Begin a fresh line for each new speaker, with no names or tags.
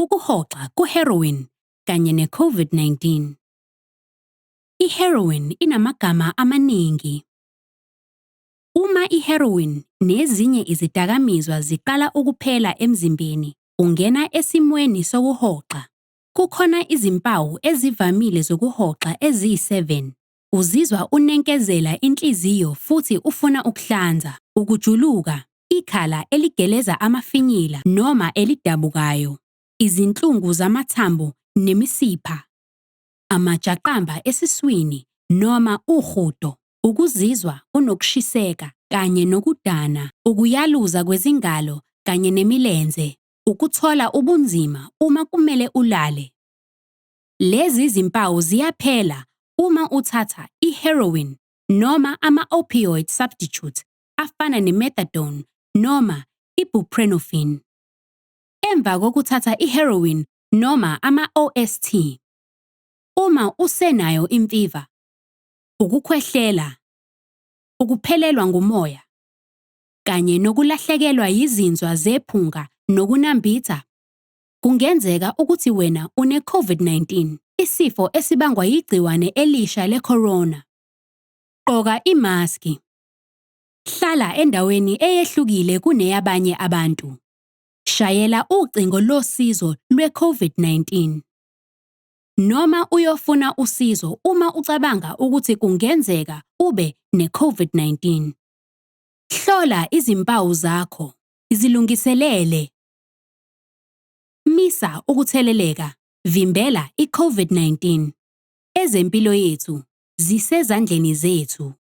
Ukuhoxa ku-heroin kanye ne-COVID-19. I-heroin inamagama amaningi. Uma i-heroin nezinye izidakamizwa ziqala ukuphela emzimbeni, ungena esimweni sokuhoxa. Kukhona izimpawu ezivamile zokuhoxa eziyi-7. Uzizwa unenkezela inhliziyo futhi ufuna ukuhlanza, ukujuluka, ikhala eligeleza amafinyila noma elidabukayo, izinhlungu zamathambo nemisipha, amajaqamba esiswini noma uhudo, ukuzizwa unokushiseka kanye nokudana, ukuyaluza kwezingalo kanye nemilenze, ukuthola ubunzima uma kumele ulale. Lezi zimpawu ziyaphela uma uthatha i-heroin noma ama-opioid substitute afana ne-methadone noma i-buprenorphine. Emva kokuthatha i-heroin noma ama-OST, uma usenayo imfiva, ukukhwehlela, ukuphelelwa ngumoya, kanye nokulahlekelwa yizinzwa zephunga nokunambitha, kungenzeka ukuthi wena une-COVID-19, isifo esibangwa yigciwane elisha le-corona. Gqoka imaski. Hlala endaweni eyehlukile kuneyabanye abantu. Shayela ucingo losizo lwe-COVID-19 noma uyofuna usizo uma ucabanga ukuthi kungenzeka ube ne-COVID-19. Hlola izimpawu zakho. Zilungiselele. Misa ukutheleleka. Vimbela i-COVID-19. Ezempilo yethu zisezandleni zethu.